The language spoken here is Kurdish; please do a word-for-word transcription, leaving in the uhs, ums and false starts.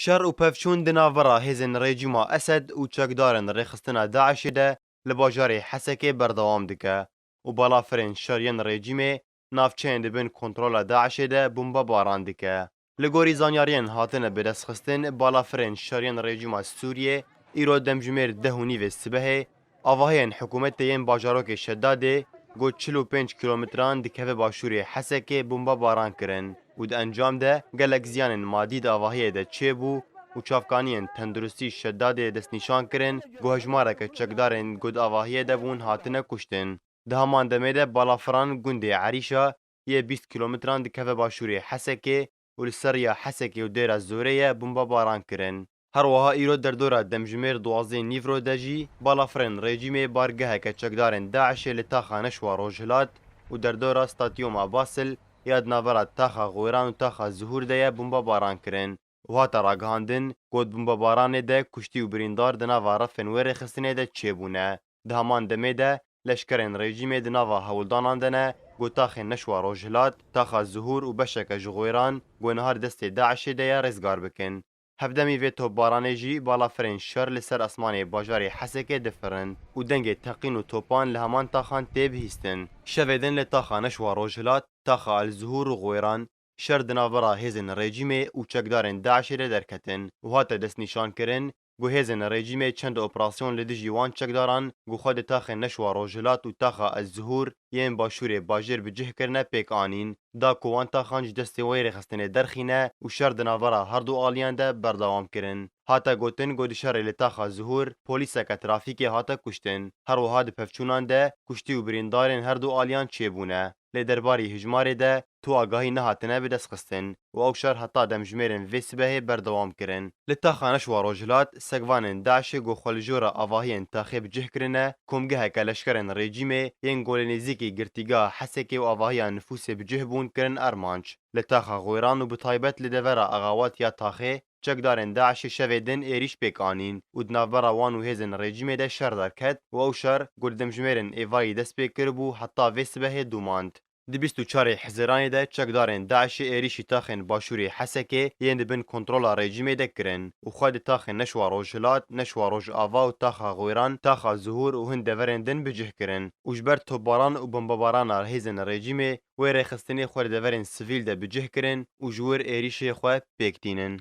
Şer û pevçûn di navbera hêzên rejîma Esed û çekdarên rêxistina DAIŞê de li bajarê Hesekê berdewam dike û balafirên şer yên rejîmê navçeyên di bin kontrola DAIŞê de bombebaran dike. Li gorî zanyariyên hatine bidestxistin, balafirên şer yên rejîma Sûriyê îro demjimêr deh û nîvê sibehê avahiyên hikûmetê yên bajarokê Şedadê ku çil û pênc kîlometran dikeve başûrê Hesekê bombebaran kirin û di encam de gelek ziyanên madî di avahiyê de çêbû û çavkaniyên tenduristî Şedadê destnîşan kirin ku hejmareke çekdarên ku di avahiyê de bûn hatine kuştin. Di heman demê de balafiran gundê Erîşa yê bîst kîlometran dikeve başûrê Hesekê û li ser riya Hesekê û Dêra Zorê ye bombebaran kirin. Her wiha îro derdora demjimêr duwazdeh nîvro de jî balafirên rejîmê bargeheke çekdarên DAIŞê li taxa Neşwa Rojhilat û derdora Stadyuma Basil ya di navbera taxa Xwêran û taxa Zuhûr de ye bombebaran kirin û hate ragihandin ku di bombebaranê de kuştî û birîndar di nava refên wê rêxistinê de çêbûne. Di heman demê de leşkerên rejîmê di nava hewldanan de ne ku taxên Neşwa Rojhilat, taxa Zuhûr û beşeke ji Xwêran ku niha di destê DAIŞê de ye rêzgar bikin. Hevdemî vê topbaranê jî balafirên şer li ser esmanê bajarê Hesekê difirin û dengê teqîn û topan li heman taxan tê bihîstin. Şevê din li taxa Neşwa Rojhilat, taxa El Zuhûr û Xwêran şer di navbera hêzên rejîmê û çekdarên DAIŞê de derketin û hate destnîşankirin ku hêzên rejîmê çend operasyon li dijî wan çekdaran ku xwe di taxên Neşwa Rojhilat û taxa Ez Zuhûr yên başûrê bajêr bi cih kirine pêk anîn, da ku wan taxan ji destê wê rêxistinê derxîne û şer di navbera her du aliyan de berdewam kirin. Hate gotin ku di şerê li taxa Zuhûr polîseke trafîkê hate kuştin. Her wiha di pevçûnan de kuştî û birîndarên her du aliyan çêbûne. Lê derbarî hijmarê de tu agahî nehatine bidestxistin û ew şer heta demjimêrên vê sibehê berdewam kirin. Li taxa Neşwa Rojhilat, sekvanên DAIŞê ku xwe li jora avahiyên taxê bi cih kirine, komgeheke leşkerên rejîmê yên ku li nêzîkî girtîgeha Hesekê û avahiya nifûsê bi cih bûn kirin armanc. Li taxa Xwêran û bi taybet li devera Axawat ya taxê, çekdarên DAIŞê şevê din êrîş pêk anîn û di navbera wan û hêzên rejîmê de şer derket û ew şer ku li demjimêrên êvarî dest pê kiribû heta vê sibehê domand. Di bîst û çarê Hizîranê de çekdarên DAIŞê êrîşî taxên başûrê Hesekê yên di bin kontrola rejîmê de kirin û xwe di taxên Neşwa Rojhilat, Neşwa Rojava û taxa Xwêran, taxa Zuhûr û hin deverên din bi cih kirin û ji ber topbaran û bombebarana hêzên rejîmê wê rêxistinê xwe li deverên sivîl de bi cih kirin û ji wir êrîşê xwe pêk tînin.